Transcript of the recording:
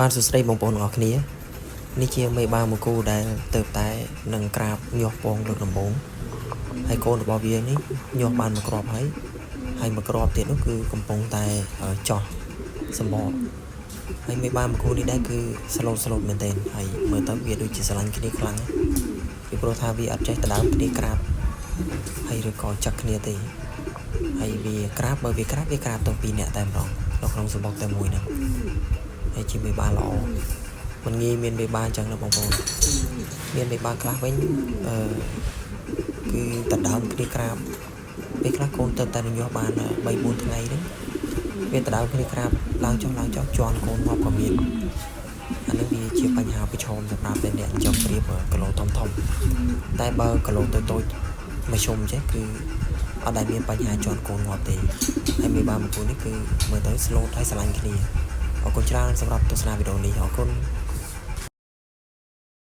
បាទសួស្តីបងប្អូនទាំងអស់គ្នានេះជាមេបាមួយគូដែលទៅតែនឹងក្រាបញាស់ពងលើកដំបូងហើយកូនរបស់វានេះញាស់បានមួយគ្រាប់ហើយហើយមួយគ្រាប់ទៀតនោះគឺកំពុងតែចោះសម្បកហើយមេបាមួយគូនេះដែរគឺស្លូតស្លូតមែនទែនហើយមើលទៅវាដូចជាស្រឡាញ់គ្នាខ្លាំងណាស់ពីព្រោះថាវាអត់ចេះដដើមគ្នាក្រាបហើយឬក៏ចឹកគ្នាទេហើយវាក្រាបបើវាក្រាបវាក្រាបទាំងពីរនាក់តែម្ដងនៅក្នុងសម្បកតែមួយហ្នឹងហើយជាមេបាល្អមិនងាយមានមេបាអញ្ចឹងណាបងប្អូនមានមេបាខ្លះវិញអឺគឺដដើមគ្នាក្រាបពេលខ្លះកូនទៅតែញាស់បាន3 4ថ្ងៃហ្នឹងវាដដើមគ្នាក្រាបឡើងចុះឡើងចុះជន់កូនងាប់ក៏មានអានេះវាជាបញ្ហាប្រឈមសម្រាប់អ្នកចិញ្ចឹមព្រាបគីឡូធំធំតែបើគីឡូតូចតូចមធ្យមចេះគឺអត់ដែលមានបញ្ហាជន់កូនងាប់ទេហើយមេបាមួយគូនេះគឺមើលទៅស្លូតហើយស្រឡាញ់គ្នាអរគុណច្រើនសម្រាប់ទស្សនាវីដេអូនេះអរគុណ។